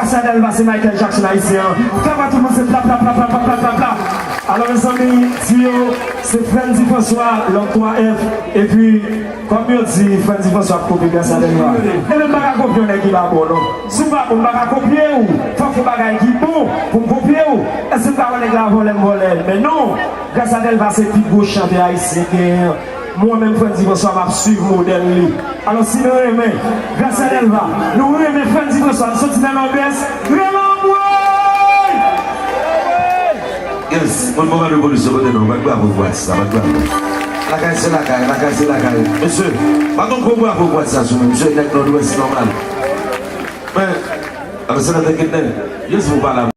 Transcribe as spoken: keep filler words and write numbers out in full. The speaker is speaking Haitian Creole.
Gracia Delva se Michael Jackson ayisyen an. Kaba tout moun se pla pla pla pla pla pla pla pla. Alò mezanmi, di yo se Frandzy François, Lòm twa F, epi kòm yo di Frandzy François ap kopye Gracia Delva. E men m pa ka kopye yon nèg ki pa bon non. Si w pa bon, m pa ka kopye w. Fòk yon bagay ki bon pou m kopye w. Èske m ka wè nèg la vòlè m vòlè? Men non, Gracia Delva se pi gwo chantè ayisyen genyen. Mwen menm Frandzy François m ap swiv modèl li. Alò si nou renmen Gracia Delva, nou renmen Frandzy François, nou soti nan Nòdwès, rele anmwey! Yes, moun Moman Revolisyon kote nou, bat bravo pou atis la, bat bravo. Lakay se lakay, lakay se lakay. Mesye, bat yon gwo bravo pou atis la sou mwen, mesye nèg Nòdwès nòmal. Men, alò se nan te kidnè, yes pou pale.